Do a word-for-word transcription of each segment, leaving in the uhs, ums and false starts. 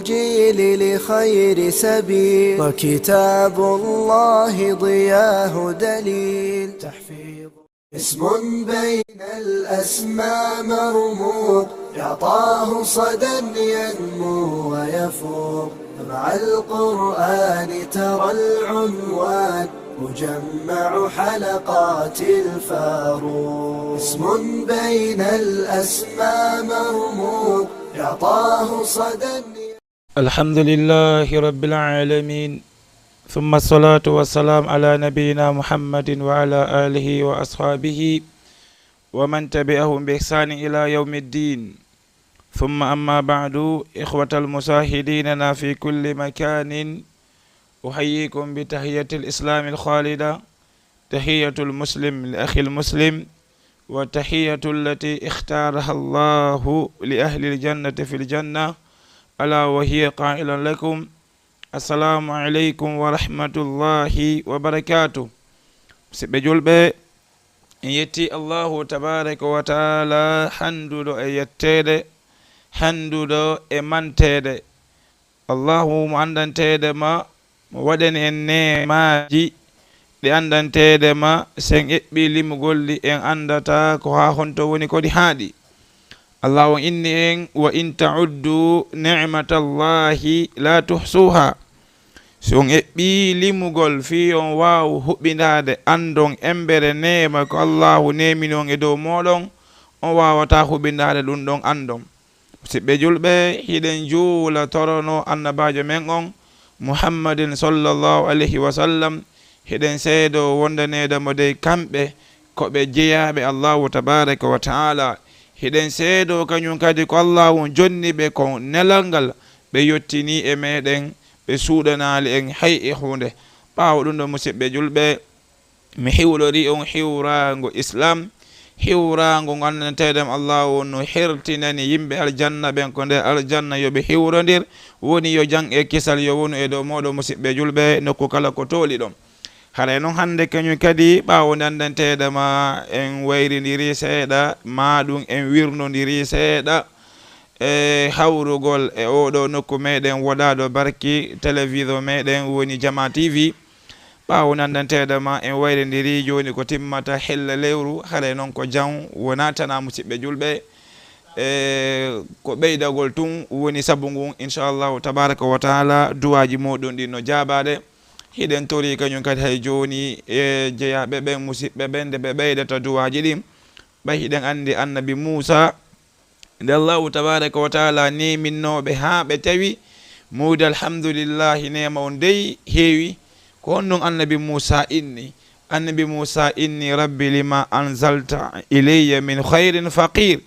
جيل لخير سبيل، وكتاب الله ضياه دليل. تحفيظ اسم بين الأسماء مرموق، يعطاه صدى ينمو ويفوق. مع القرآن ترى العنوان مجمع حلقات الفاروق. اسم بين الأسماء مرموق، يعطاه صدى. الحمد لله رب العالمين، ثم الصلاة والسلام على نبينا محمد وعلى آله وأصحابه ومن تبعهم بإحسان إلى يوم الدين. ثم أما بعد، إخوة المشاهدين في كل مكان، أحييكم بتحية الإسلام الخالدة، تحية المسلم لأخي المسلم، وتحية التي اختارها الله لأهل الجنة في الجنة، ألا وهي قائلا لكم: السلام عليكم ورحمة الله وبركاته. Musidɓe julɓe, en yetti Allahu tabaraka wa taala, handuɗo e yetteede, handuɗo e manteede. Allahu mo anndanteede ma, mo waɗani en neemaaji ɗi anndanteede ma, si en eɓɓii limugol ɗi, en anndataa ko haa honto woni ko ɗi haaɗi. Allahu on inni en: "Wa in ta'uddu ni'matallahi la tuhsuha." Si on eɓɓii limugol fii on waaw huɓindaade, anndon embere neema ko Allahu neemini on e dow mooɗon, on waawataa huɓindaade ɗum ɗon anndon. Musidɓe julɓe, hiɗen juula torono annabaajo men on, Muhammadin sallallahu alayhi wa sallam, hiɗen seedoo wondaneede mo dey kamɓe ko ɓe jeyaaɓe Allahu tabaraka wa taala. Hiɗen seedoo kañum kadi ko Allahu jonni ɓe ko nelal ngal, ɓe yottinii e meɗen, ɓe suuɗanaali en hay e huunde. Ɓaawo ɗum ɗo, musidɓe julɓe, mi hiwlorii on hiwraango Islam, hiwraango ngo anndanteeɗen Allahu no hertinani yimɓe aljanna ɓen ko nder aljanna yo ɓe hiwrondir, woni yo jam e kisal yo wonu e dow mooɗon, musidɓe julɓe, nokku kala ko tooliɗon. Haray non hannde kañum kadi, ɓaawo nde anndanteeɗen ma en wayrindirii seeɗa, maa ɗum en wirnondirii seeɗa, e hawrugol e oo ɗoo nokku meɗen woɗaaɗo barki, télévision meɗen woni Jama T V. Ɓaawo nde anndanteeɗen ma en wayrindirii jooni ko timmata helle lewru, haray non ko jam wonaa tanaa, musidɓe julɓe. E ko ɓeydagol tun woni sabu ngun, inchallahu tabaraka wa taala, duwaaji mooɗon ɗin no jaabaade. Hiɗen torii kañum kadi hay jooni e jeyaaɓe ɓen, musidɓe ɓen, nde ɓe ɓeydata duwaaji ɗin. Ɓay hiɗen anndi annabi Muusaa, nde Allahu tabaraka wa taala neeminnoo ɓe haa ɓe tawi, mo wiide: "Alhamdulillahi, neema on dey heewi." Ko honɗum annabi Muusaa inni? Annabi Muusaa inni: "Rabbi, lima anzalta ilayya min khayrin faqir."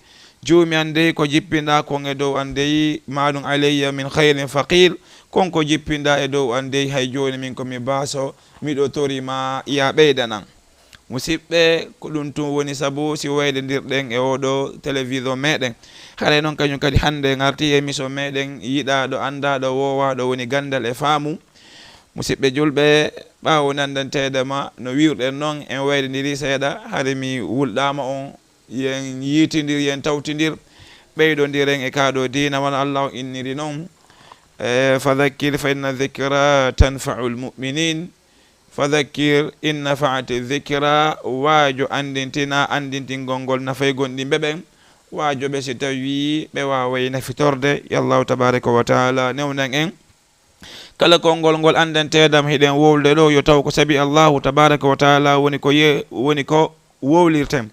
Joomi an dey, ko jippinɗaa kon e dow an dey, maa ɗum alayya min khayrin faqir, kon ko jippinɗaa e dow an dey, hay jooni min ko mi baaso, miɗo torii ma, yaa ɓeydanan. Musidɓe, ko ɗum tun woni sabu si waylondirɗen e oo ɗoo télévision meɗen. Haray non kañum kadi hannde en artii e émission meɗen yiɗaaɗo, anndaaɗo, woowaaɗo, woni ganndal e faamu. Musidɓe julɓe, ɓaawo nde anndanteeɗen ma, no wi'irɗen non, en waylondirii seeɗa, hari mi wulɗaama on, yen yiitindir, yen tawtindir, ɓeydondiren e kaa ɗoo diina, wano Allahu inniri non. E, "Fadhakkir fa inna dhikra tanfa'ul mu'minin." "Fadhakkir in nafa'ati dhikra", waajo, anndintinaa, anndintingol ngol nafay gomɗinɓe ɓen. Waajo ɓe si tawii ɓe waaway nafitorde, yo Allahu tabaraka wa taala newnan en. Kala konngol ngol anndanteeɗam hiɗen wowlude ɗoo, yo taw ko sabi Allahu tabaraka wa taala woni ko ye-, woni ko wowlirten.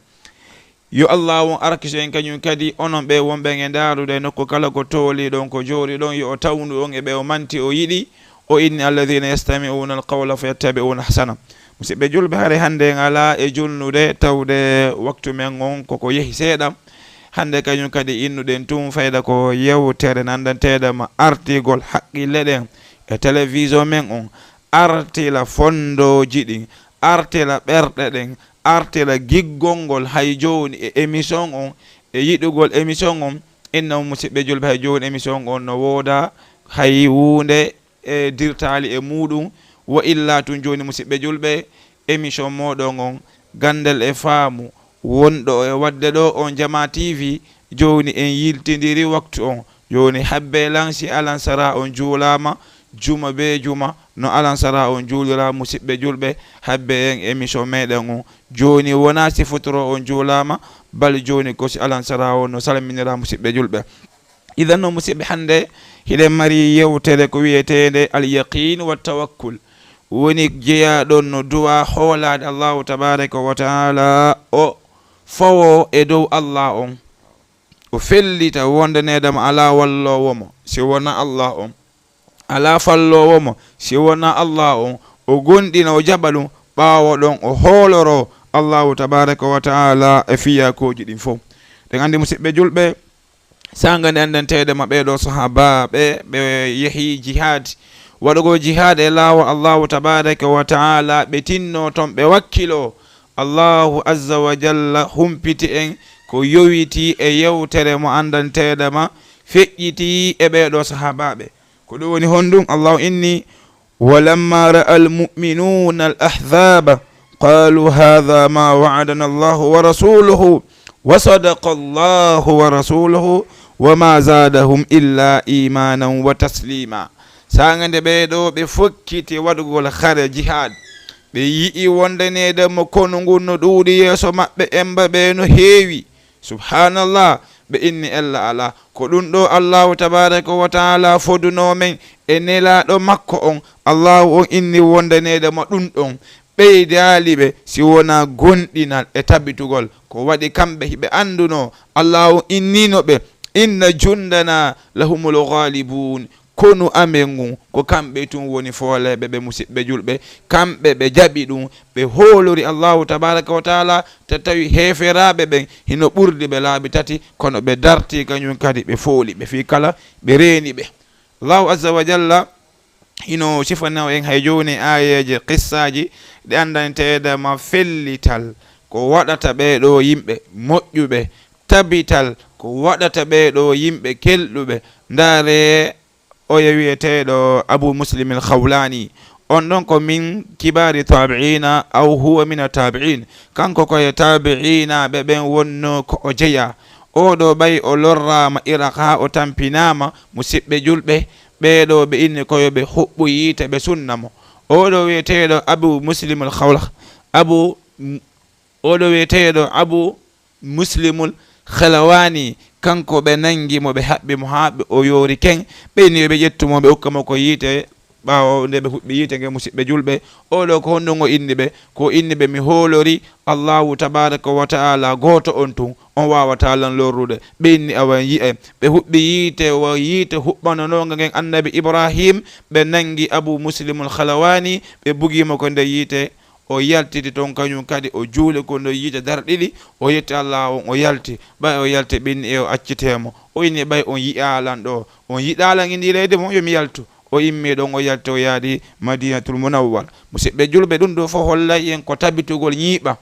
Yo Allahu on arkiso en kañum kadi, onon ɓe wonɓen e ndaarude nokku kala ko tooliɗon, ko jooɗiɗon, yo o tawnu on e ɓe o manti, o yiɗi. O inni: "Alladhina yastami'una al-qawla fayattabi'una ahsana." Musidɓe julɓe, hare hannde en alaa e julnude, tawde waktu men on koko yehi seeɗa. Hannde kañum kadi innuɗen tun fayda ko yewtere nanndanteeɗam artigol haqqille ɗen e télévision men on, artila fondooji ɗin, artila ɓerɗe ɗen, artila giggol ngol hay jooni e émission on, e yiɗugol émission on. Inna on, musidɓe julɓe, hay jooni émission on no wooda hay huunde e dirtaali e muuɗum. Wa illaa tun jooni, musidɓe julɓe, émission mooɗon on, Ganndal e Faamu, wonɗo e waɗde ɗoo on Jama T V, jooni en yiltindiri waktu on. Jooni, habbe lan si alansara on juulaama juma be juma, no alansara on juulira, musiɓɓe julɓe, habbe en émission meɗen on. Jooni wona si futuro on juulaama, bal jooni ko si alansara on no salminira, musiɓɓe julɓe. Idan no, musiɓɓe, hande hiɗen mari yewtere ko wi'eteende al yaqin wa tawakkul. Woni jeyaɗon no du'a hoolaade Allahu tabaraka wa taala, o fawo e dow Allah on. O fellita wonde needama alaa walloowo mo si wona Allah on. Alaa falloowo mo si wona Allah on. O gondina, o jaɓa ɗum. Ɓaawo ɗon o hooloro Allahu tabaraka wa taala e fiyakooji ɗin fof. Ɗen andi, musiɓɓe julɓe, sanga nde andanteede ma ɓee ɗoo sahaabaaɓe, ɓe yehi jihaad, waɗugol jihaad e laawol Allahu tabaraka wa taala, ɓe tinno ton, ɓe wakkilo. Allahu azza wa jalla humpiti en ko yowiti e yewtere mo andanteede ma feƴƴiti e ɓee ɗoo sahaabaaɓe. Ko ɗum woni honɗum? Allahu inni: "Walamma ra'a al-mu'minuna al-ahzaba, qalu hadha ma wa'adana Allahu wa rasuluhu, wa sadaqa Allahu wa rasuluhu, wa ma zadahum illa imanan wa taslima." Sanga nde ɓee ɗoo ɓe fokkiti waɗugol hare jihaad, ɓe yi'i wonde needama konu ngun no ɗuuɗi yeeso maɓɓe, emba ɓe no heewi. Subhanallah, ɓe inni ella alaa. Ko ɗum ɗoo Allahu tabaraka wa taala fodunoo men e nelaaɗo makko on. Allahu on inni wonde needama ɗum ɗon ɓeydaali ɓe si wonaa gonɗinal e tabitugol. Ko waɗi kamɓe hiɓe andunoo, Allahu innino ɓe: "Inna jundana lahumul ghalibun." Konu amen ngun, ko kamɓe tun woni fooleeɓe ɓe, musiɓɓe julɓe. Kamɓe ɓe jaɓi ɗum, ɓe hoolori Allahu tabaraka wa taala, ta tawi heeferaaɓe ɓen hino ɓurdi ɓe laabi tati, kono ɓe darti kañum kadi, ɓe fooli ɓe fii kala, ɓe reeni ɓe. Allahu azza wa jalla hino sifana en hay jooni aayeeje, qissaaji ɗe andanteede ma fellital ko waɗata ɓee ɗoo yimɓe moƴƴuɓe, tabital ko waɗata ɓee ɗoo yimɓe kelɗuɓe. Ndaare oya wi'eteeɗo Abu Muslim al-Khawlani. On ɗon ko min kibari tabi'ina, aw huwa min at-tabi'in. Kanko ko e tabi'inaaɓe ɓen wonnoo ko o jeyaa. Oo ɗoo ɓay o lorraama Iraq haa o tampinaama, musiɓɓe julɓe, ɓee ɗoo ɓe inni ko yo ɓe huɓɓu yiite, ɓe sunna mo. Oo ɗoo wi'eteeɗo Abu Muslim al-Khawla-, Abu, oo ɗoo wi'eteeɗo Abu Muslimul Khalawani, kanko ɓe nangi mo, ɓe haɓɓi mo haa ɓe, o yoori ken. Ɓe inni yo ɓe ƴettu mo, ɓe ukka mo ko yiite. Ɓaawo nde ɓe huɓɓi yiite nge, musiɓɓe julɓe, oo ɗoo ko honɗum o inni ɓe? Ko inni ɓe, mi hoolori Allahu tabaraka wa taala gooto on tun, on waawataa lan lorrude. Ɓe inni awa en yi'e. Ɓe huɓɓi yiite, wa yiite huɓɓanonoonga ngen annabi Ibrahim. Ɓe nangi Abu Muslimul Khalawani, ɓe bugi mo ko nde yiite. O yaltiti ton kañum kadi, o juuli ko ndo yiite darɗe ɗiɗi, o yetti Allah on, o yalti. Ɓay o yalti, ɓe inni e o accitee mo. O inni ɓay on yi'aa lan ɗoo, on yiɗaa lan e ndii leydi mon, yo mi yaltu. O immi ɗon, o yalti, o yaadi Madinatul Munawwara. Musiɓɓe julɓe, ɗum ɗoo fof hollay en ko tabitugol ñiiɓa.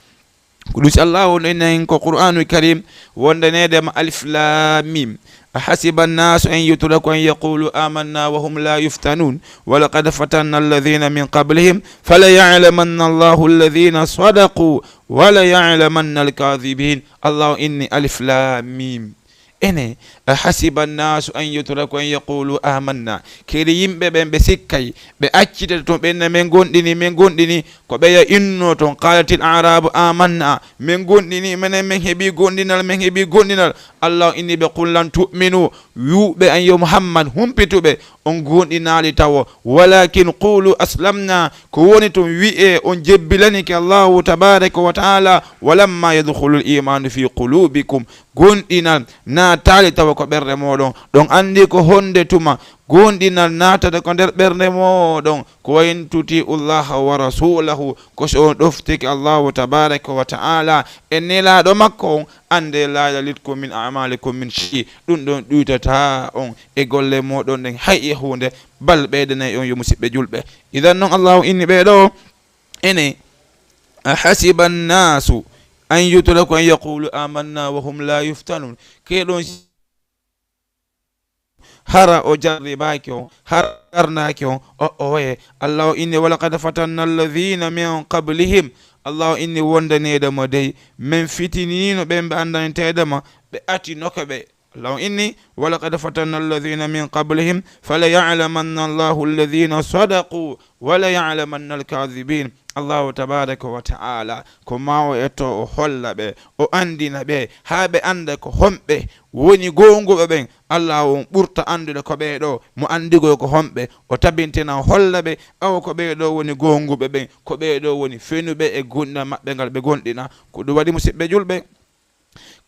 Ko ɗum si Allah on inni en ko Qur'aanul Karim, wonde needema alif lam mim. أحسب الناس أن يتركوا أن يقولوا آمنا وهم لا يفتنون ولقد فتنا الذين من قبلهم فليعلمن الله الذين صدقوا وليعلمن الكاذبين. Allah inni alif lam mim. Ene, أحسب الناس أن يتركوا أن يقولوا آمنا. Kadi yimɓe ɓen ɓe sikkay, ɓe accitete ton ɓe inna men gonɗini, men gonɗini, ko ɓeya inno ton, قالت الأعراب آمنا, men gonɗini, menen men heɓi gonɗinal, men heɓi gonɗinal. Allah inni ɓe, قل لم تؤمنوا, wi'u ɓe an yo Muhammad, humpitu ɓe, on gonɗinaali tawo. ولكن قولوا أسلمنا, ko woni ton wi'e on jebbilanike Allahu tabaraka wa taala, ولما يدخل الإيمان في قلوبكم, gonɗinal naataali tawa ko ɓerɗe mooɗon. Ɗon anndi ko honde tuma gonɗinal naatata ko nder ɓernde mooɗon. Ko وإن تطيعوا الله ورسوله, ko so on ɗoftike Allahu tabaraka wa taala e nelaaɗo makko on, annde لا يلتكم من أعمالكم من شيء, ɗum ɗon ɗuytataa on e golle mooɗon ɗen hay e huunde, بل ɓeydanay on yo musiɓɓe julɓe. Idan non Allahu inni ɓee ɗoo, ene, أحسب الناس أن يتركوا أن يقولوا آمنا وهم لا يفتنون. Ke ɗon hara o jarribaaki on, hara jarnaaki on, o, o waye. Allah o inni, ولقد فتنا الذين من قبلهم. Allah o inni wondaneede mo dey, men fitiniino ɓen ɓe anndanteede ma, ɓe atinoke ɓe. Allah on inni, "Walaqad fatanna alladhina min qablihim, falaya'lamanna Allahu alladhina sadaqu, walaya'lamanna alkadhibin." Allahu tabaraka wa ta'ala, ko ma o etto o holla ɓe, o andina ɓe, haa ɓe anda ko homɓe woni goonguɓe ɓen. Allah on ɓurta andude ko ɓee ɗoo, mo andigol ko homɓe, o tabintina o holla ɓe, awa ko ɓee ɗoo woni goonguɓe ɓen, ko ɓee ɗoo woni fenuɓe e gundal maɓɓe ngal ɓe gondina. Ko ɗum waɗi, musiɓɓe julɓe,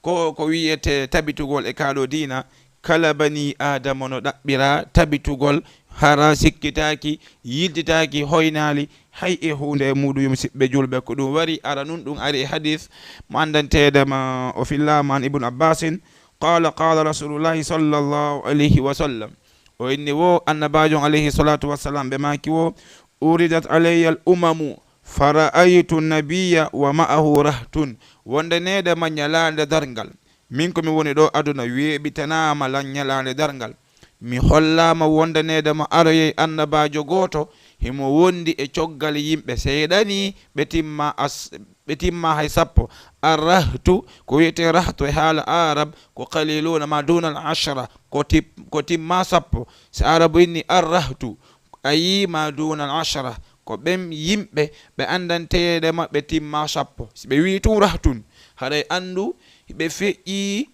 ko, ko wi'etee tabitugol e kaa ɗoo diina, kala banii Aadama no ɗaɓɓira tabitugol, hara sikkitaaki, yiltitaaki, hoynaali, hay e huunde e muuɗum, yo musiɓɓe julɓe, ko ɗum wari. Ara nun ɗum ari e hadis mo andanteeɗo ma, o fillaama an Ibnu Abbasin, qaala, qaala Rasulullahi sallallahu alayhi wa sallam. O inni wo, Annabaajo on alayhi salatu wassalam, ɓe maaki wo, "Uridat alayya al umamu, fara'aytu nabiyya wa ma'ahu rahtun." Wondaneede ma ñalaande darngal. Min ko mi woni ɗoo aduna, weeɓitanaama lan ñalaande darngal. Mi hollaama wondaneede ma aroyay annabaajo gooto, himo wondi e coggal yimɓe seeɗa nii, ɓe timma as-, ɓe timma hay sappo. Arrahtu, ko wi'etee rahtu e haala Arab, ko qaliluuna ma dunal ashra, ko tip-, ko timma sappo. Si Arabu inni arrahtu, a yii ma dunal ashra, ko ɓen yimɓe ɓe andanteeɗe maɓɓe timma sappo. Si ɓe wi'i tun rahtun, haray andu ɓe feƴƴii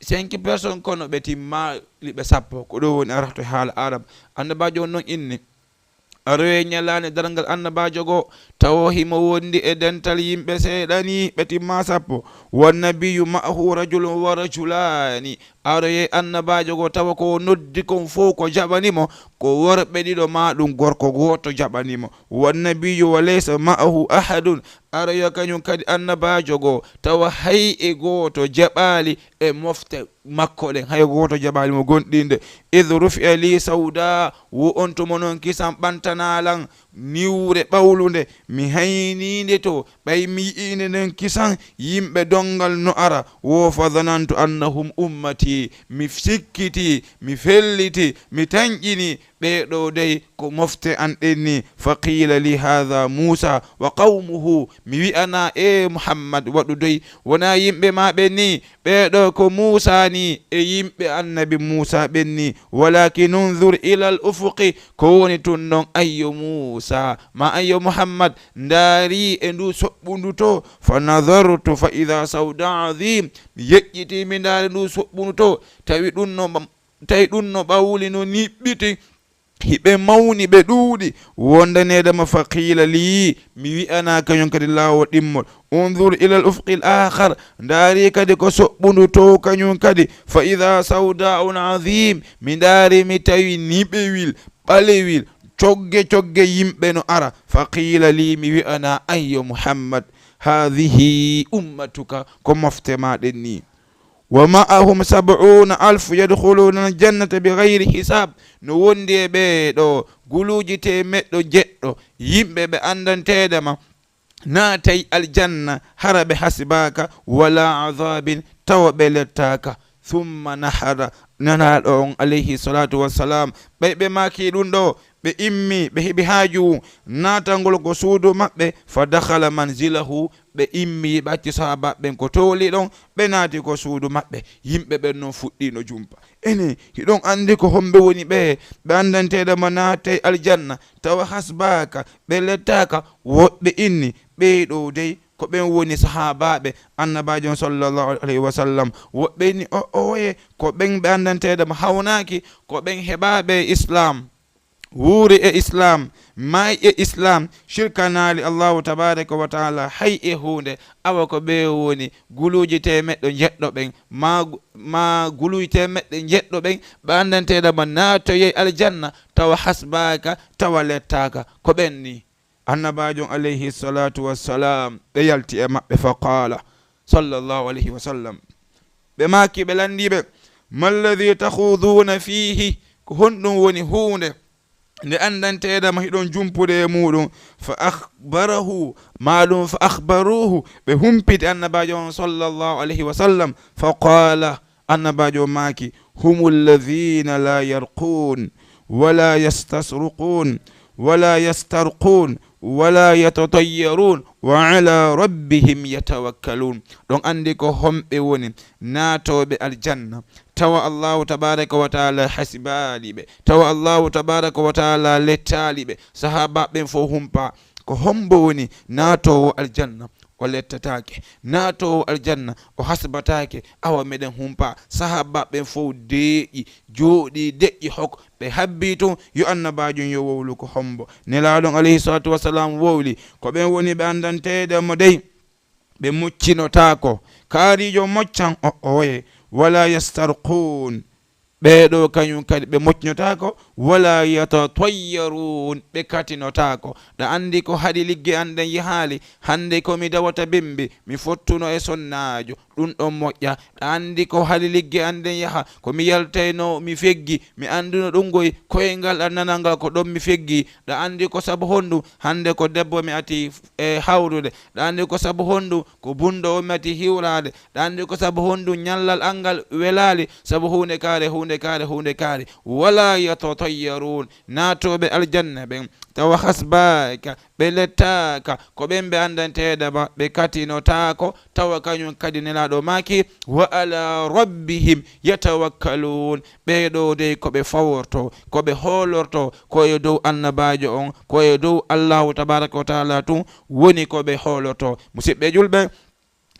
cinq personnes, kono ɓe timmaali ɓe sappo. Ko ɗum woni arahtu e haala Arab. Annabaajo on non inni, aroyay ñalaande darngal annabaajo goo, tawo himo wondi e dental yimɓe seeɗa nii, ɓe timma sappo. "Wan nabiyyu ma'ahu rajulun wa rajulaani." Aroyay annabaajo goo, tawa ko o noddi kon fow ko jaɓani mo, ko worɓe ɗiɗo maa ɗum gorko gooto jaɓani mo. "Wan nabiyyu wa laysa ma'ahu ahadun." Aroya kañum kadi annabaajo goo, tawa hay e gooto jaɓaali e mofte makko ɗen, hay gooto jaɓaali mo gonɗinde. "Idh rufi'a li sawda," wo on tuma non kisan ɓantanaa lan niwre ɓawlunde, mi hayniinde to, ɓay mi yi'iinde nden kisan, yimɓe donngal no ara, wo fa dhanantu annahum ummati, mi sikkiti, mi felliti, mi tanƴini, ɓee ɗoo dey ko mofte an ɗen nii. Fa qiila li, "Haadha Muusa wa qawmuhu," mi wi'anaa, "Ee Muhammad, waɗu dey, wonaa yimɓe maa ɓen nii, ɓee ɗoo ko Muusaa nii e yimɓe annabi Muusaa ɓen nii. Walaakin unzur ilal ufuqi," ko woni tun non, ayyo Muusaa, maa ayyo Muhammad, ndaarii e nduu soɓɓundu too. Fa nadartu fa idaa sawda aziim, mi yeƴƴitii, mi ndaari nduu soɓɓundu too, tawi ɗun no, tawi ɗun no ɓawli no niɓɓiti, hiɓe mawni, ɓe ɗuuɗi. Wondaneede ma, fa qiila lii, mi wi'anaa kañun kadi laawol ɗimmol, unzur ilal ufqil aakhar, ndaarii kadi ko soɓɓundu too kañun kadi, fa idaa sawdaa'un aziim, mi ndaari mi tawi niɓewil, ɓalewil, cogge cogge yimɓe no ara, fa qiila lii, mi wi'anaa, ayyo Muhammad, haadhihi ummatuka, ko mofte maa ɗen nii. Wa ma'ahum sab'una alf yadkhuluna aljannata bi ghayri hisab. No wondi e ɓee ɗoo guluuji teemeɗɗe jeɗɗo yimɓe ɓe andanteeɗe ma naatay aljanna hara ɓe hasibaaka, wala adhabin, tawa ɓe lettaaka. Thumma nahada, Nelaaɗo on alayhi salatu wassalam, ɓay ɓe maaki ɗun ɗoo, ɓe immi, ɓe heɓi haaju naatangol ko suudu maɓɓe, fa dakhala manzilahu, ɓe immi, ɓe acci sahaabaaɓe ɓen ko tooli ɗon, ɓe naati ko suudu maɓɓe. Yimɓe ɓen non fuɗɗii no jumpa. Ene, hiɗon andi ko homɓe woni ɓee, ɓe andanteeɗo ma naatay aljanna, tawa hasbaaka, ɓe lettaaka? Woɓɓe inni, ɓee ɗoo dey, ko ɓen woni sahaabaaɓe Annabaajo on sallallahu alayhi wa sallam. Woɓɓe inni, o, oye, ko ɓen ɓe andanteeɗo ma hawnaaki, ko ɓen heɓaaɓe e Islaam. Wuuri e Islaam, maayi e Islaam, shirkanaali Allahu tabaaraka wa taala hay e huunde, awa ko ɓee woni guluuji teemeɗɗe njeɗɗo ɓen, maa gu-, maa guluuji teemeɗɗe njeɗɗo ɓen, ɓe andanteeɗo ma naatoyay aljanna, tawa hasbaaka, tawa lettaaka. Ko ɓen nii. Annabaajo on alayhi salatu wassalam, ɓe yalti e maɓɓe, fa qaala, sallallahu alayhi wa sallam. Ɓe maaki, ɓe lanndii ɓe, "Ma alladhi takhuduuna fiihi?" Ko honɗum woni huunde nde anndanteeɗo ma hiɗon jumpude e muuɗum? Fa akhbarahu, maa ɗum fa akhbaruhu, ɓe humpiti Annabaajo on sallallahu alayhi wa sallam. Fa qaala, Annabaajo on maaki, "Humu alladhina la yarquun, wala yastasruquun, wala yastarquun, wala yatatayyaruun, wa ala rabbihim yatawakkaluun." Ɗon anndi ko homɓe woni naatooɓe aljanna, Tawa Allahu tabaraka wa taala hasibaali ɓe. Tawa Allahu tabaraka wa taala lettaali ɓe. Sahaaba ɓen fof humpa. Ko hombo woni naatoowo aljanna? O lettataake. Naatoowo aljanna, o hasbataake. Awa meɗen humpa. Sahaaba ɓen fof deeƴi, jooɗi, deƴƴi hok. Ɓe habbi tun, yo annabaajon yo wowlu ko hombo. Nelaaɗon alayhi salatu wassalam wowli. Ko ɓen woni ɓe anndanteede mo dey. Ɓe muccinotaako. Kaariijo moccan o, o woye. Wala yastarquun. Ɓeeɗo kañum kadi ɓe moƴƴotaako, wala yatatayyarun, ɓe katinotaako. Ɗa anndi ko haɗi ligge an ɗen yahaali, hannde ko mi dawata bimbi, mi fottuno e sonnaajo, ɗum ɗon moƴƴa. Ɗa anndi ko haɗi ligge an ɗen yaha, ko mi yaltayno mi feggi, mi annduno ɗum goy, koyngal an nanal ngal ko ɗon mi feggi. Ɗa anndi ko sabu honɗum, hannde ko debbo mi ati e hawrude. Ɗa anndi ko sabu honɗum, ko bunɗo o mi ati hiwraade. Ɗa anndi ko sabu honɗum ñallal an ngal welaali, sabu huunde kaare, huunde kaare, huunde kaare. Wala yatatayyarun, naatooɓe aljanna ɓen, tawa hasbaaka, ɓe lettaaka, ko ɓen ɓe anndanteeɗa ba, ɓe katinotaako, tawa kañum kadi Nelaaɗo maaki, wa ala rabbihim yatawakkalun, ɓee ɗoo dey ko ɓe faworto, ko ɓe hoolorto, ko e dow annabaajo on, ko e dow Allahu tabaraka wa taala tun woni ko ɓe hoolorto. Musidɓe julɓe,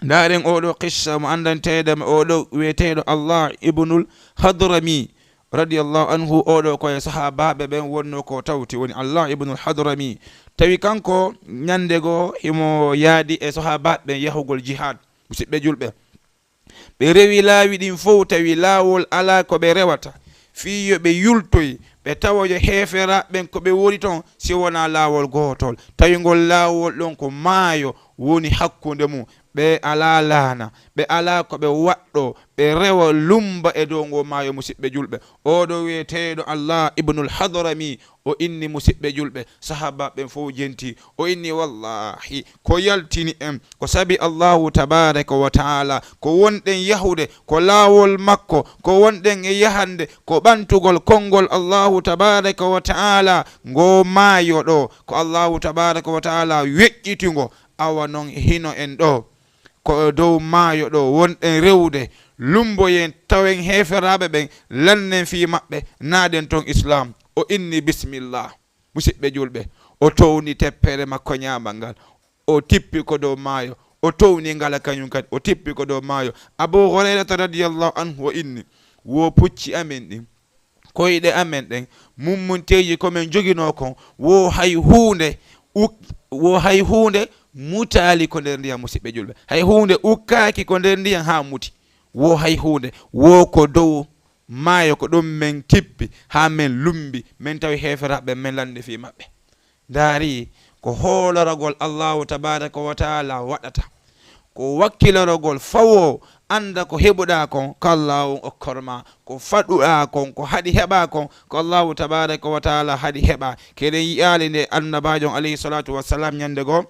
ndaaren oo ɗoo qissa mo anndanteeɗo mo oo ɗoo wiyeteeɗo Allah ibnul Hadrami, radiyallahu anhu, oo ɗoo ko e sahaabaaɓe ɓen wonnoo ko tawti, woni Allah ibnul Hadrami. Tawi kanko ñande goo himo yaadi e sahaabaaɓe ɓen yahugol jihaad. Musidɓe julɓe, ɓe rewi laawi ɗin fow, tawi laawol alaa ko ɓe rewata, fii yo ɓe yultoy, ɓe tawoya heeferaaɓe ɓen ko ɓe woni ton, si wonaa laawol gootol. Tawi ngol laawol ɗon ko maayo woni hakkunde mum. Ɓe alaa laana, ɓe alaa ko ɓe waɗɗoo, ɓe rewa lumba e dow ngoo maayo, musidɓe julɓe. Oo ɗoo wiyeteeɗo Allah ibnul Hadrami, o inni, musidɓe julɓe, sahaabaaɓe ɓen fow jenti. O inni, wallahi, ko yaltini en, ko sabi Allahu tabaraka wa taala, ko wonɗen yahude, ko laawol makko, ko wonɗen e yahande, ko ɓantugol konngol Allahu tabaraka wa taala. Ngoo maayo ɗoo, ko Allahu tabaraka wa taala weƴƴiti ngo. Awa non hino en ɗoo, ko e dow maayo ɗoo wonɗen rewude, lumboyen, tawen heeferaaɓe ɓen, lannen fii maɓɓe, naaɗen ton Islaam. O inni, bismillah. Musidɓe julɓe, o towni teppere makko ñaamal ngal, o tippi ko dow maayo, o towni ngala kañum kadi, o tippi ko dow maayo. Abu Hurayrata radiyallahu anhu o inni, wo pucci amen ɗin, koyɗe amen ɗen, mummunteeji ko men joginoo kon, wo hay huunde uk-, wo hay huunde mutaali ko nder ndiyam, musidɓe julɓe. Hay huunde ukkaaki ko nder ndiyam haa muti. Wo hay huunde, wo ko dow maayo ko ɗum men tippi, haa men lumbi, men tawi heeferaaɓe, men landi fii maɓɓe. Ndaari ko hooloragol Allahu tabaraka wa taala waɗata. Ko wakkilorogol fawo, annda ko heɓuɗaa kon, ko Allahu on okkor ma. Ko faɗuɗaa kon, ko haɗi heɓaa kon, ko Allahu tabaraka wa taala haɗi heɓaa. Keɗen yi'aali nde annabaajo on alayhi salatu wassalam ñande goo,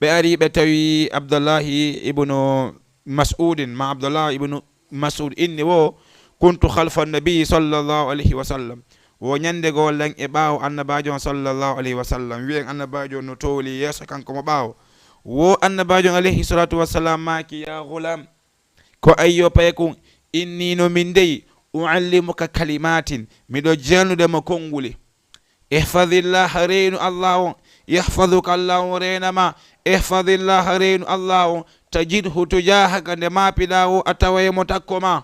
ɓe ari ɓe tawi Abdullahi ibnu Mas'udin, ma Abdullah ibnu Mas'ud inni wo, kuntu khalfa nabi sallallahu alayhi wa sallam. Wo ñande goo lan e ɓaawo annabaajo on sallallahu alayhi wa sallam. Wi'en annabaajo on no tooli yeeso kanko mo ɓaawo. Wo annabaajo on alayhi salatu wassalam maaki, ya ghulam, ko ayyo paykun, inni no min dey, uallimuka kalimatin, miɗo jannude mo konnguli. Ihfadillah, reenu Allah on, yahfaduka, Allah on reena ma. Ihfadillah, reenu Allah on, tajidhu tujahaka, nde maapiɗaa wo a taway mo takko ma.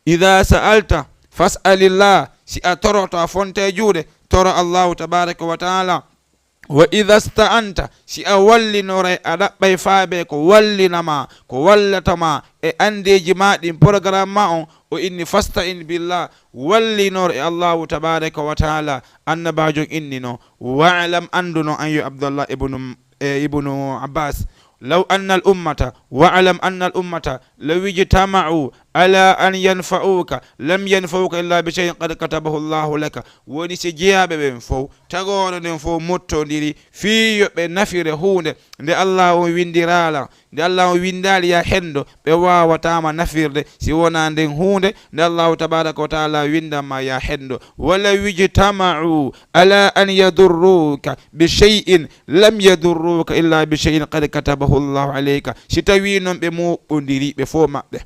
Ida sa'alta fas'alillah, si a toroto a fonta e juuɗe, toro Allahu tabaraka wa taala. Wa ida sta'anta, si a wallinoray, a ɗaɓɓay faabe ko wallina ma, ko wallata ma e andeeji ma ɗin, programme ma on, o inni fasta'in billah, wallinor e Allahu tabaraka wa taala. Annabaajo on inni non, wa'lam, anndu non an yo Abdallah ibnu, e ibnu Abbas, law anna al ummata, wa'lam anna al ummata law ijtama'u ala an yanfa'uka, lam yanfa'uka illa bi shay'in qad katabahu Allahu laka. Woni si jeyaaɓe ɓen fow, tagoore nden fow mottondiri fii yo ɓe nafire huunde nde Allah on winndiraala, nde Allah on winndaali ya henndo, ɓe waawataama nafirde si wonaa nden huunde nde Allahu tabaraka wa taala winndan ma ya henndo. Walaw ijtama'u ala an yadurruka bi shay'in lam yadurruka illa bi shay'in qad katabahu Allahu alayka. Si tawii non ɓe moɓɓondiri ɓe fow maɓɓe,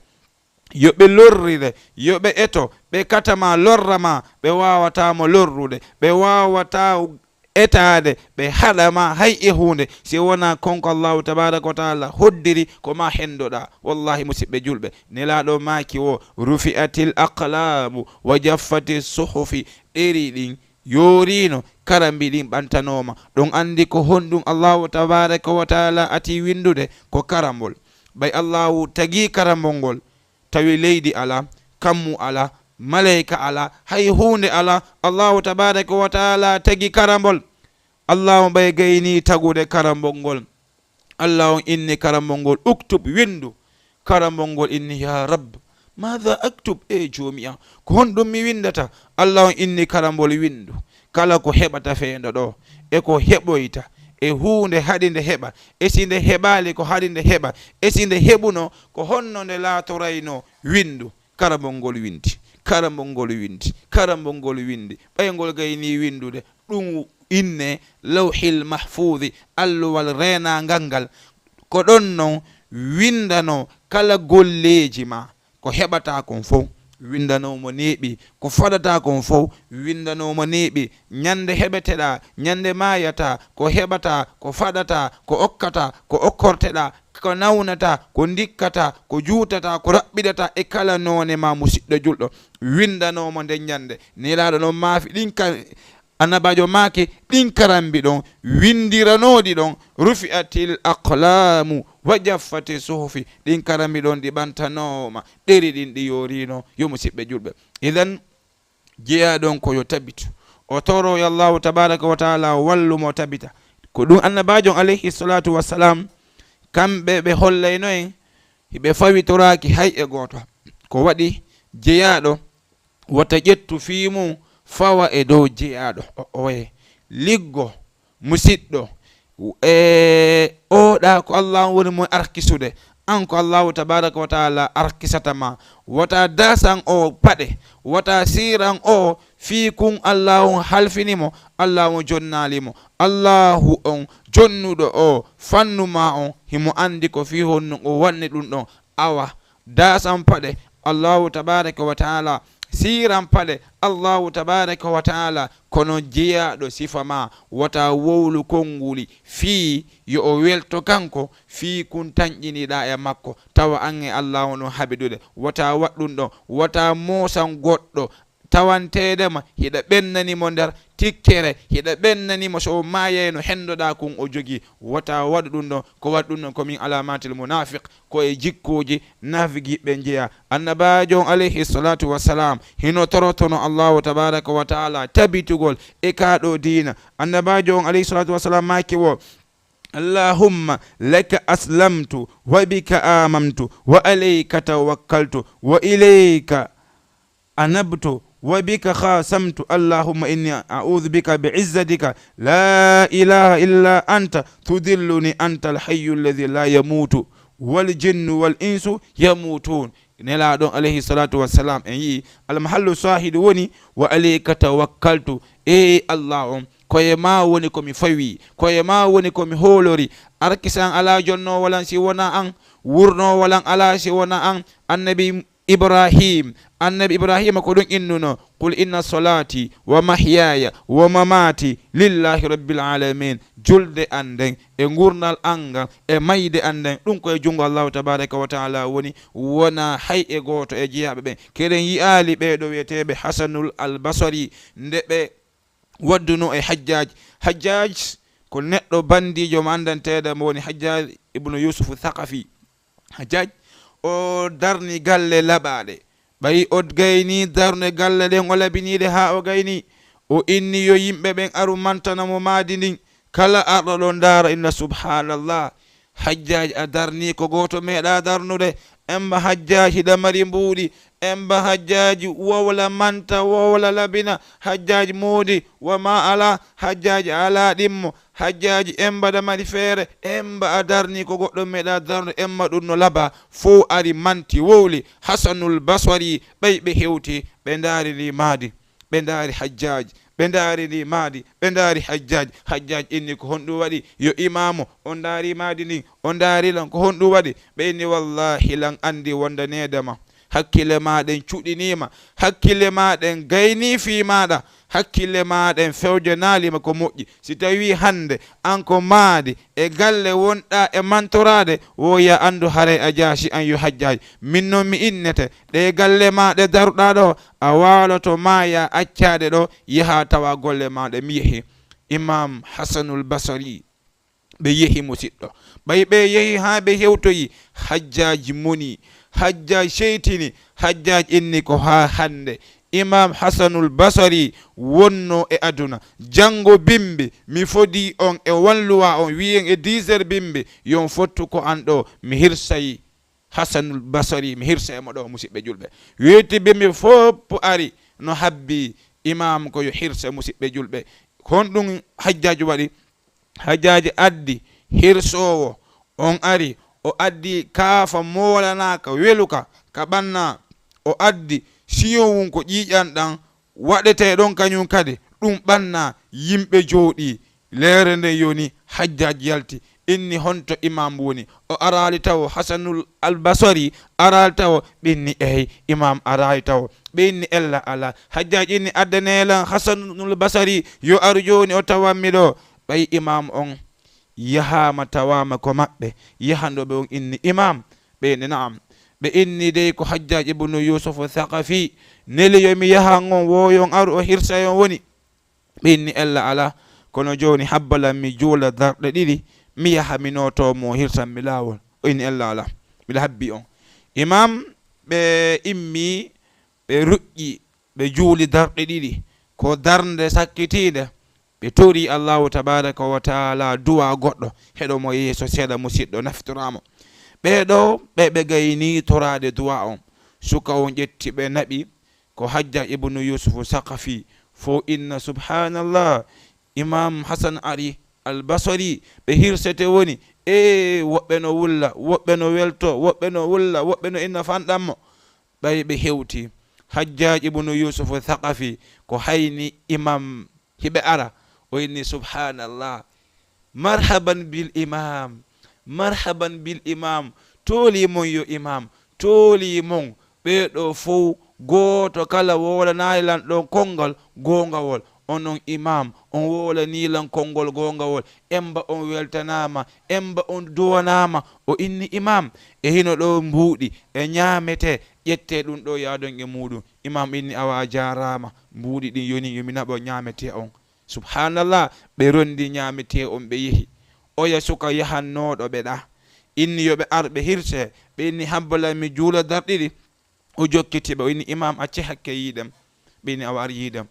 yo ɓe lorrire, yo ɓe eto, ɓe katama lorrama, ɓe wawata mo lorrude, ɓe wawata etaade, ɓe haɗama hay e huunde, si wona konko Allahu tabaraka wa taala hoddiri ko ma hendoɗa. Wallahi, musiɓɓe julɓe, Nelaaɗo maaki wo, "Rufi'atil aqlamu wa jaffati suhufi." Ɗeri ɗin yoorino, karambi ɗin ɓantanoma. Ɗon andi ko honɗum Allahu tabaraka wa taala ati windude? Ko karambol. Ɓay Allahu tagi karambol ngol, tawi leydi ala, kammu ala, maleyka ala, hay huunde ala, Allahu tabaraka wa taala tagi karambol. Allahu ɓay gayni tagude karambol ngol. Allah on inni karambol ngol, "Uktub, windu." Karambol ngol inni, "Ya Rabb, madha aktub?" E Joomi an, ko honɗum mi windata? Allah on inni karambol, "Windu kala ko heɓata feendo ɗo, e ko heɓoyta, e huunde haɗi nde heɓa, e si nde heɓaali, ko haɗi nde heɓa, e si nde heɓuno, ko honno nde laatorayno? Windu." Karambol ngol windi, karambol ngol windi, karambol ngol windi. Ɓay ngol gayni windude, ɗum inne Lawhil Mahfuuzi, alluwal reenaangal ngal. Ko ɗon non windano kala golleeji ma, ko heɓata kon fow, windano mo neeɓi, ko faɗata kon fow, windano mo neeɓi, ñande heɓeteɗa, ñande maayata, ko heɓata, ko faɗata, ko okkata, ko okkorteɗa, ko nawnata, ko ndikkata, ko juutata, ko raɓɓiɗata, e kala noone ma, musiɗɗo julɗo, windano mo nden ñande. Nelaaɗo non maafi ɗin ka, Annabaajo maaki, ɗin karambi ɗon, windiranooɗi ɗon, "Rufi'atil aqlamu wa jaffati suhufi." Ɗin karambi ɗon ɗi ɓantanooma, ɗeri ɗin ɗi yoorino. Yo musiɓɓe julɓe, idan, jeyaaɗo on ko yo tabitu, o toro yo Allahu tabaraka wa taala wallu mo tabita. Ko ɗum Annabaajo on, alayhi salatu wassalam, kamɓe ɓe hollayno en, hiɓe fawitoraaki hay e gooto. Ko waɗi jeyaaɗo wota ƴettu fii mum fawa e dow jeyaaɗo o-, oye. Liggo, musiɗɗo, e oɗa ko Allah on woni mo arkisude, an ko Allahu tabaraka wa taala arkisata ma. Wata dasan o paɗe, wata siran o fii kun Allah on halfini mo, Allah on jonnaali mo. Allahu on jonnuɗo o fannu ma on, himo andi ko fii honno o wanni ɗum ɗon. Awa, dasan paɗe Allahu tabaraka wa taala, siran paɗe Allahu tabaraka wa taala, kono jeyaaɗo sifa ma, wata wowlu konnguli fii yo o welto kanko, fii kun tanƴiniɗa e makko, tawa an e Allah on ɗon haɓidude. Wata waɗ ɗum ɗon, wata moosan goɗɗo, tawanteede ma hiɗa ɓennani mo nder tikkere, hiɗa ɓennani mo so o maayayno hendoɗa kun o jogii. Wata waɗu ɗum ɗon. Ko waɗi ɗum ɗon ko min alamatil munafiq, ko e jikkuuji naafiqiiɓe jeyaa. Annabaajo on alayhi salatu wassalam hino torotono Allahu tabaraka wa taala tabitugol e kaa ɗoo diina. Annabaajo on alayhi salatu wassalam maaki wo, "Allahumma laka aslamtu wa bika amantu wa alayka tawakkaltu wa ilayka anabtu wa bika khasamtu. Allahumma inni a'udhu bika bi izzatika la ilaha illa anta tudilluni anta alhayyu alladhi la yamutu wal jinnu wal insu yamutun." Nelaaɗo on alayhi salatu wassalam, en yi'i almahallu shahidu woni, "Wa alayka tawakkaltu." Ee Allah on, ko e ma woni ko mi fawi, ko e ma woni ko mi hoolori. Arkisan alaa jonnoowo lan si wona an, wurnoowo lan alaa si wona an. Annabi Ibrahim, Annabi Ibrahima ko ɗum innuno, "Qul inna salati wa mahyaya wa mamati lillahi rabbil alamin." Julde an nden, e ngurnal an ngal, e mayde an nden, ɗum ko e junngo Allahu tabaraka wa taala woni, wona hay e gooto e jeyaaɓe ɓen. Keɗen yi'aali ɓee ɗoo wi'eteeɓe Hasanul Albasari, nde ɓe wadduno e Hajjaj. Hajjaj ko neɗɗo bandiijo mo anndanteeɗo mo woni Hajjaj ibnu Yusufu Thaqafi. Hajjaj, o darni galle laɓaaɗe. Ɓay o gayni darnde galle ɗen, o labiniɗe haa o gayni. O inni yo yimɓe ɓen aru mantana mo maadi ndin. Kala arɗo ɗon ndaara inna, "Subhanallah, Hajjaj a darni ko gooto meeɗa darnude. Emba Hajjaj hiɗa mari mbuuɗi. Emba Hajjaj wowla manta, wowla labina. Hajjaj moodi, wa ma ala. Hajjaj ala ɗimmo. Hajjaj emba da mari feere. Emba a darni ko goɗɗo meeɗa darnude. Emma ɗum no laba." Fow ari manti wowli. Hasanul Basari, ɓay ɓe hewti, ɓe ndaari ndi maadi. Ɓe ndaari Hajjaj, ɓe ndaari ndi maadi, ɓe ndaari Hajjaj. Hajjaj inni, "Ko honɗum waɗi?" Yo imaamu, on ndaari maadi ndin, on ndaari lan, ko honɗum waɗi? Ɓe inni, "Wallahi, lan andi wondaneede ma, Hakkille maa ɗen cuɗiniima, hakkille maa ɗen gaynii fii maaɗa, hakkille maa ɗen fewjanaali ma ko moƴƴi. Si tawii hannde an ko maadi e galle wonɗaa e mantoraade, wo yo a anndu haray a jaasi an yo Hajjaaji. Min non mi innete, ɗee galle maa ɗe daruɗaa ɗoo, a waaloto maayaa accaade ɗoo, yahaa tawaa golle maa ɗe. Mi yehi. Imaam Hasanul Basari. Ɓe yehi, musiɗɗo. Ɓay ɓe yehi haa ɓe hewtoyi, Hajjaaji moni, Hajjaaji seytini, Hajjaaji inni ko haa hannde Imaam Hasanul Basari wonnoo e aduna. Janngo bimbi, mi fodii on e wanluwaa on, wiyen e dix heures bimbi, yo on fottu ko an ɗoo, mi hirsay Hasanul Basari, mi hirsay mo ɗoo, musiɓɓe julɓe. Weeti bimbi fof ari no habbi Imaam ko yo hirse, musiɓɓe julɓe. Honɗum Hajjaaji waɗi? Hajjaaji addi hirsoowo, on ari, o addi kaafa moolanaaka, weluka, ka ɓannaa. O addi siyowun ko ƴiiƴan ɗan waɗetee ɗon kañun kadi, ɗum ɓannaa, yimɓe jooɗii. Leere nden yoni, Hajjaaji yalti, inni, "Honto Imaam woni?" O araali tawo, Hasanul Albasari araali tawo, ɓe inni, "Eey, Imaam araali tawo." Ɓe inni, "Ella alaa." Hajjaaji inni, "Addanee lan Hasanul Basari, yo aru jooni o tawan mi ɗoo." Ɓay Imaam on yahaama tawaama ko maɓɓe, yahanɗo ɓe on inni, "Imaam?" Ɓe inni, "Na'am." Ɓe inni, "Dey ko Hajjaaji ibnu Yuusufu Saqafi neli yo mi yahan on, wo yo on aru o hirsa yo on woni." Ɓe inni, "Ella alaa, kono jooni habba lan mi juula darɗe ɗiɗi, mi yaha mi nootoo mo o hirsan mi laawol." O inni, "Ella alaa, miɗa habbi on." Imaam, ɓe immi, ɓe ruƴƴi, ɓe juuli darɗe ɗiɗi. Ko darnde sakkitiinde. Ɓe tori Allaahu tabaaraka wa taala duwaa goɗɗo. Heɗo mo yeeso seeɗa, musiɗɗo, naftoraa mo. Ɓee ɗoo, ɓe, ɓe gaynii toraade duwaa on. Suka on ƴetti ɓe naɓi, ko Hajjaaji ibnu Yuusufu Saqafi. Fow inna, "Subhaanallah, Imaam Hasan ari Albasari, ɓe hirsete woni. Ee, woɓɓe no wulla, woɓɓe no weltoo, woɓɓe no wulla, woɓɓe no inna fanɗan mo." Ɓay ɓe hewti, Hajjaaji ibnu Yuusufu Saqafi ko hayni Imaam hiɓe ara, o inni, "Subhaanallah, marhaban bil Imaam, marhaban bil Imaam, toolii mon yo Imaam, toolii mon." Ɓee ɗoo fow, gooto kala woolanaali lan ɗon konngol goongawol. "Onon Imaam, on woolanii lan konngol goongawol. Emba on weltanaama, emba on duwanaama." O inni, "Imaam, e hino ɗoo mbuuɗi, e ñaametee, ƴettee ɗum ɗoo yaadon e muuɗum." Imaam inni, "Awa a jaaraama, mbuuɗi ɗin yoni yo mi naɓo ñaametee on." Subhaanallah, ɓe rondi ñaametee on, ɓe yehi. Oya suka yahannooɗo ɓe ɗaa, inni yo ɓe ar ɓe hirse, ɓe inni, "Habba lan mi juula darɗe ɗiɗi." O jokkiti ɓe, o inni, "Imaam, acce hakke yiiɗam." Ɓe inni, "Awa ar yiiɗam."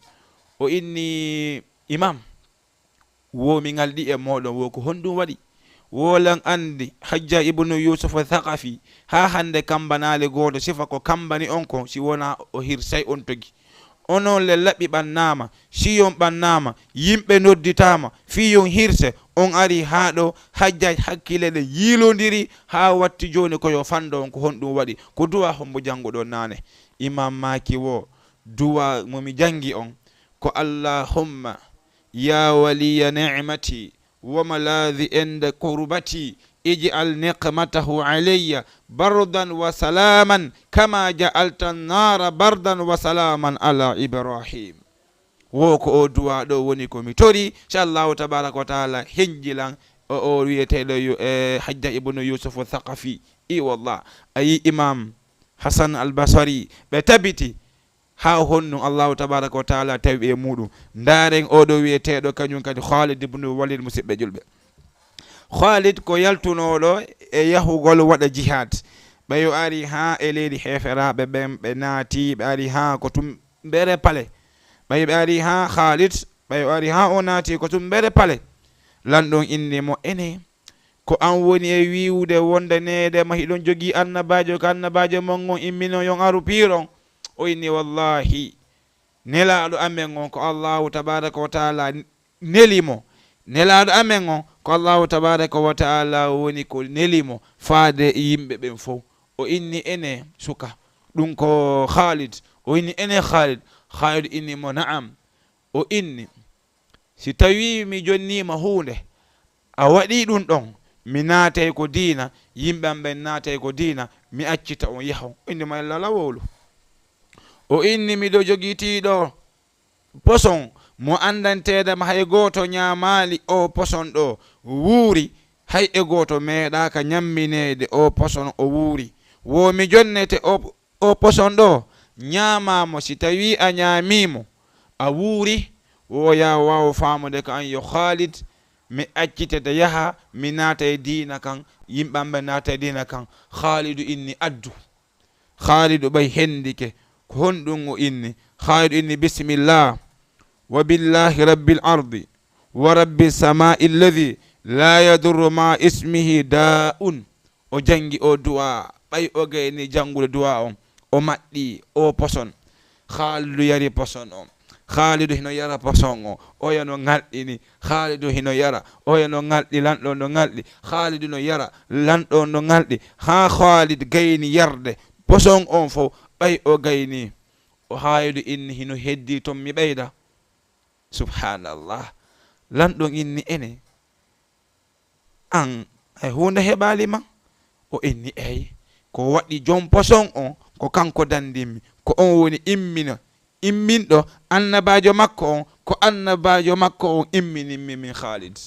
O inni, "Imaam, wo mi ngalɗi e mooɗon, wo ko honɗum waɗi? Wo lan anndi Hajjaaji ibnu Yuusufa Saqafi, haa hannde kammbanaali gooto sifa ko kammbani on kon, si wonaa o hirsay on togi. Onon le laɓɓi ɓannaama, siyon ɓannaama, yimɓe nodditaama, fii yon hirse, on ari haa ɗoo, Hajjaaji hakkille ɗen yiilondiri, haa watti jooni ko yo fanndo on, ko honɗum waɗi? Ko duwaa hombo jannguɗon naane?" Imaam maaki wo, duwaa mo mi janngi on, ko, "Allahumma ya waliya ni'mati wa malazi inda kurbati, ij'al niqmatahu alayya bardan wa salaman kama ja'alta an-nara bardan wa salaman ala Ibrahim." Wo ko o duwaa ɗoo woni ko mi tori, inshallahu tabaraka wa taala, henjilan o, o wiyeteeɗo Yu-, e Hajjaaji ibnu Yuusufu Saqafi. I wallah, a yi Imaam Hasan Albasari, ɓe tabiti. Haa honɗum Allahu tabaaraka wa taala tawi ɓe e muuɗum? Ndaaren oo ɗoo wiyeteeɗo kañum kadi Khaalid ibnu Waliid, musiɓɓe julɓe. Khaalid ko yaltunooɗo e yahugol waɗa jihaad. Ɓay o ari haa e leydi heeferaaɓe ɓen, ɓe naati, ɓe ari haa ko tumbere pale. Ɓay ɓe ari haa Khaalid, ɓay o ari haa o naati ko tumbere pale. Lanɗo on inni mo, ene, ko an woni e wi'ude wonde neede ma hiɗon jogii annabaajo, ko annabaajo mon on immino yon aru piiron? O inni, wallaahi, nelaaɗo amen on ko Allaahu tabaaraka wa taala neli mo. Nelaaɗo amen on ko Allaahu tabaaraka wa taala woni ko neli mo faade e yimɓe ɓen fow. O inni, ene suka, ɗum ko Khaalid. O inni, ene Khaalid? Khaalid inni mo, na'am. O inni, si tawii mi jonniima huunde, a waɗii ɗum ɗon, mi naatay ko diina, yimɓe am ɓen naatay ko diina, mi accita on yahon. O inni mo, "Yalla lawolu." O inni, "Miɗo jogitiiɗo poson mo anndanteeɗam hay gooto ñaamaali o poson ɗo, wuuri, hay e gooto meeɗaaka ñammineede o poson o wuuri. Wo mi jonnete o, o poson ɗo, ñaamaa mo, si tawii a ñaamii mo, a wuuri, wo yaa waaw faamude ko an yo Khaalid, mi accitete yaha, mi naata e diina kan, yimɓe am ɓe naata e diina kan." Khaalidu inni, "Addu." Khaalidu ɓay hendike, ko honɗum o inni? Khaalidu inni, "Bismillah, wa billahi rabbil ardi, wa rabbi samai alladhi la yadurru ma ismihi da'un." O jangi o du'a, ɓay o gayni jangude du'a on, o maɗɗi o poson. Khaalidu yari poson on. Khaalidu hino yara poson on. Oya no ŋalɗini. Khaalidu hino yara. Oya no ŋalɗi, lanɗo no ŋalɗi. Khaalidu no yara. Lanɗo no ŋalɗi. Haa Khaalid gayni yarde poson on fow, ɓay o gayni. O Khaalidu inni, "Hino heddi ton mi ɓeyda." Subhanallah. Lanɗo inni, "Ene, an, hay huunde heɓaali ma?" O inni, "Eey, ko waɗi jom poson on, ko kanko dandimmi, ko on woni immino, imminɗo annabaajo makko on, ko annabaajo makko on imminimmi min Khalid."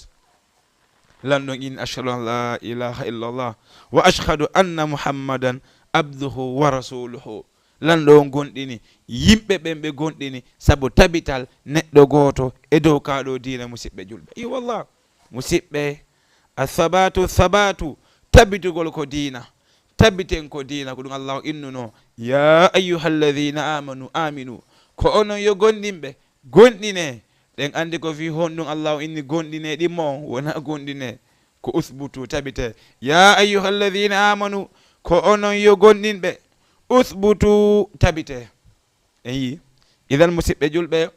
Lanɗo on inni, "Ashhadu an la ilaha illallah wa ashhadu anna Muhammadan abduhu wa rasuluhu." Lanɗo on gonɗini, yimɓe ɓen ɓe gonɗini, sabu tabital neɗɗo gooto e dow kaa ɗoo diina, musiɓɓe julɓe. I wallah, musiɓɓe, athabatu thabatu, tabitugol ko diina. Tabiten ko diina, ko ɗum Allahu innuno, "Ya ayyuhalladhina amanu aminu." Ko onon yo gonɗinɓe, gonɗine. Ɗen anndi ko fii honɗum Allahu inni gonɗine ɗimmo on, wona gonɗine. Ko uthbutu, tabite. "Ya ayyuhalladhina amanu," ko onon yo gonɗinɓe, "uthbutu," tabite. En yii. Idan, musiɓɓe julɓe,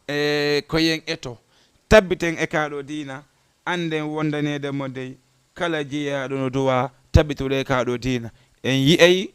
e ko yen eto, tabbiten e kaa ɗoo diina, annden wondaneede mo dey, kala jeyaaɗo no duwa, tabbitude e kaa ɗoo diina. En yi'ay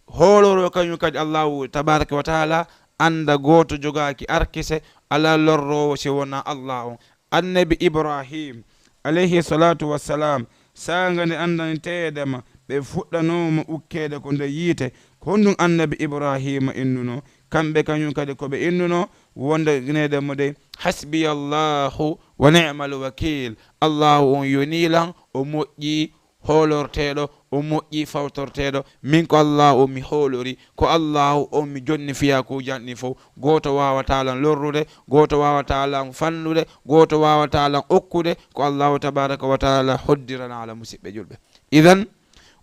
hooloro kañum kadi Allahu tabaraka wa taala, annda gooto jogaaki arkise, alaa lorroowo si wonaa Allah on. Annabi Ibrahim, alayhi salatu wassalam, saanga nde anndanteede ma, ɓe fuɗɗanooma ukkeede ko nder yiite. Ko honɗum Annabi Ibrahima innuno? Kamɓe kañum kadi ko ɓe innuno wondaneede mo dey, "Hasbiyallahu wa ni'mal wakil." Allahu on yonii lan, o moƴƴi hoolorteeɗo, o moƴƴi fawtorteeɗo. Min ko Allahu mi hoolori, ko Allahu on mi jonni fiyakuuji an ɗin fow. Gooto waawataa lan lorrude, gooto waawataa lan fannude, gooto waawataa lan okkude, ko Allahu tabaraka wa taala hoddirana ala musiɓɓe julɓe. Idan,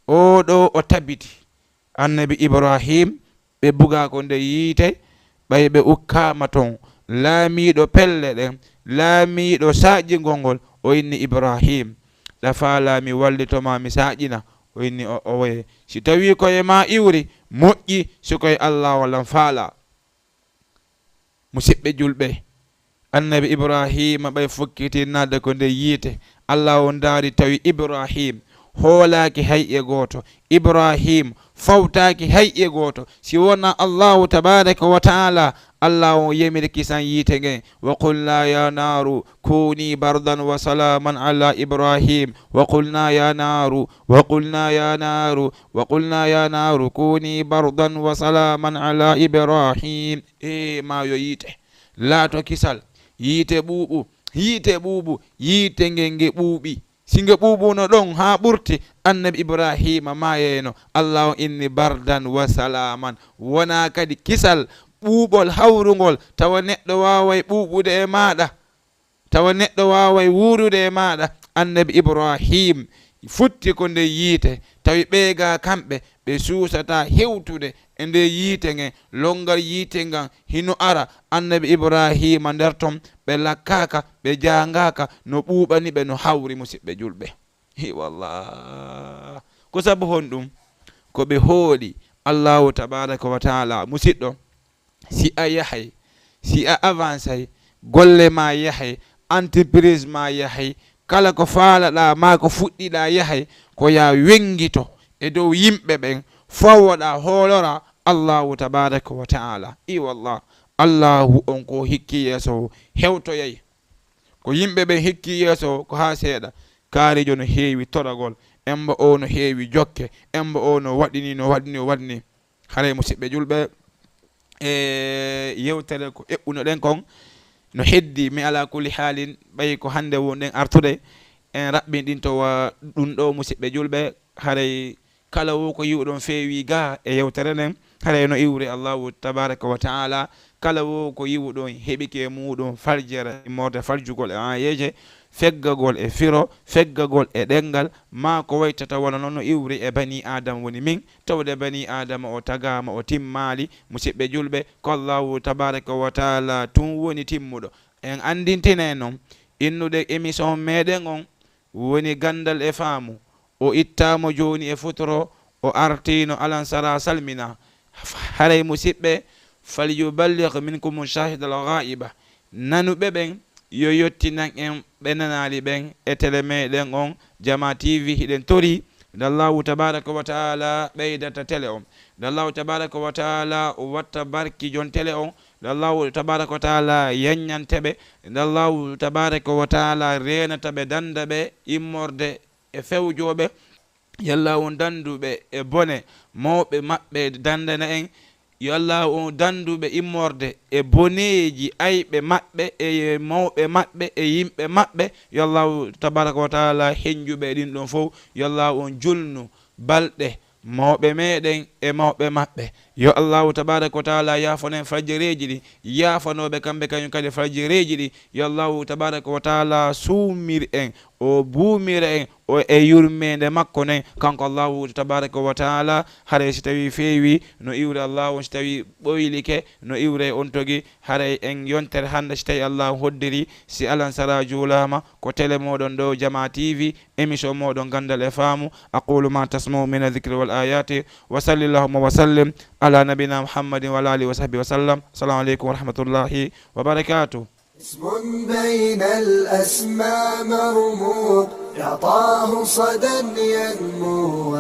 oo ɗoo o tabiti, Annabi Ibrahim, ɓe bugaa ko nder yiite, ɓay ɓe ukkaama ton. Laamiiɗo pelle ɗen, laamiiɗo saƴƴingol ngol, o inni Ibrahim, "Ɗa faalaa mi wallito ma mi saƴƴina?" O inni, "O, owoye, si tawii ko e maa iwri, moƴƴi, si ko e Allah o lan faalaa." Musiɓɓe julɓe, Annabi Ibrahima ɓay fokkiti naatde ko nder yiite, Allah o ndaari tawi Ibrahim hoolaaki hay e gooto. Ibrahim fawtaaki hay e gooto. Si wonaa Allahu tabaraka wa taala, Allah o yamiri kisan yiite ngen. "Wa qulna ya naru kuni bardan wa salaman ala Ibrahim." "Wa qulna ya naru, wa qulna ya naru, wa qulna ya naru kuni bardan wa salaman ala Ibrahim." E maayo yiite, laato kisal, yiite ɓuuɓu, yiite ɓuuɓu, yiite nge nge ɓuuɓi. Si nge ɓuuɓuno ɗon haa ɓurti, Annabi Ibrahima maayayno. Allah o inni bardan wa salaman. Wonaa kadi kisal ɓuuɓol hawrungol, tawa neɗɗo waaway ɓuuɓude e maaɗa, tawa neɗɗo waaway wuurude e maaɗa. Annabi Ibrahim futti ko nder yiite, tawi ɓee gaa kamɓe, ɓe suusataa hewtude e nder yiite ngen. Lonngal yiite ngan hino ara, Annabi Ibrahima nder ton, ɓe lakkaaka, ɓe jaangaaka, no ɓuuɓani ɓe, no hawri, musiɓɓe julɓe. Hi, wallah. Ko sabu honɗum? Ko ɓe hooli Allahu tabaraka wa taala. Musiɗɗo, si a yahay, si a avancay, golle ma yahay, entreprise ma yahay, kala ko faalaɗaa maa ko fuɗɗiɗaa yahay, ko yaa wenngito e dow yimɓe ɓen, fawoɗaa, hooloraa Allahu tabaraka wa taala. I wallah, Allahu on ko hikki yeeso o hewtoyay. Ko yimɓe ɓen hikki yeeso o ko haa seeɗa. Kaarijo no heewi toragol, emba o no heewi jokke, emba o no waɗini, no waɗini, o waɗini. Haray, musidɓe julɓe, e yewtere ko eɓɓunoɗen kon no heddi, mi ala kulli haalin, ɓay ko hannde wonɗen artude, en raɓɓinɗinto wa ɗum ɗo, musidɓe julɓe. Haray kala wo ko yiwɗon feewi ga e yewtere nden, haray no iwri Allahu tabaraka wa taala, kala wo ko yiwɗon heɓike muɗum faljere, immorde faljugol e ayeje, feggagol e firo, feggagol e ɗengal, ma ko waytata wala noon no iwri e bani Aadama woni min, tawde bani Aadama o tagaama, o timmaali. Musidɓe julɓe, ko Allahu tabaraka wa taala tun woni timmuɗo. En anndintine noon, innude émission meɗen on woni Ganndal e Faamu. O ittaama jooni e futuro, o artiino alansara salmina. Haray, musidɓe, فليبلغ منكم الشاهد الغائب. Nanuɓe ɓen, yo yottinan en ɓe nanaali ɓen e tele meɗen on, Jama T V. Hiɗen tori nde Allahu tabaraka wa taala ɓeydata tele on, nde Allahu tabaraka wa taala watta barki jon tele on, nde Allahu tabaraka wa taala yanñante ɓe, nde Allahu tabaraka wa taala reenata ɓe, danda ɓe immorde e fewjooɓe. Yo Allahu on dandu ɓe e bone mawɓe maɓɓe, dandana en. Yo Allahu on dandu ɓe immorde e boneeji ayɓe maɓɓe e mawɓe maɓɓe e yimɓe maɓɓe. Yo Allahu tabaraka wa taala henju ɓe e ɗin ɗon fow. Yo Allahu on julnu balɗe mawɓe meɗen e mawɓe maɓɓe. Yo Allahu tabaraka wa taala yaafano en fajjereeji ɗi, yaafanooɓe kamɓe kañum kadi fajjereeji ɗi. Yo Allahu tabaraka wa taala suumir en, o buumira en o e yurmeende makko nden, kanko Allahu tabaraka wa taala. Haray si tawi feewi, no iwri Allahu on, si tawi ɓoylike, no iwre on togi. Haray en yontere hannde, si tawi Allahu hoddiri, si alansara juulaama, ko tele moɗon ɗo, Jama T V, émission moɗon Ganndal e Faamu. أقول ما تسمعون من الذكر والآيات، وصل اللهم وسلم على نبينا محمد وعلى آله وصحبه وسلم. السلام عليكم ورحمة الله وبركاته. اسم بين الأسماء مرموق، يعطاه صدى ينمو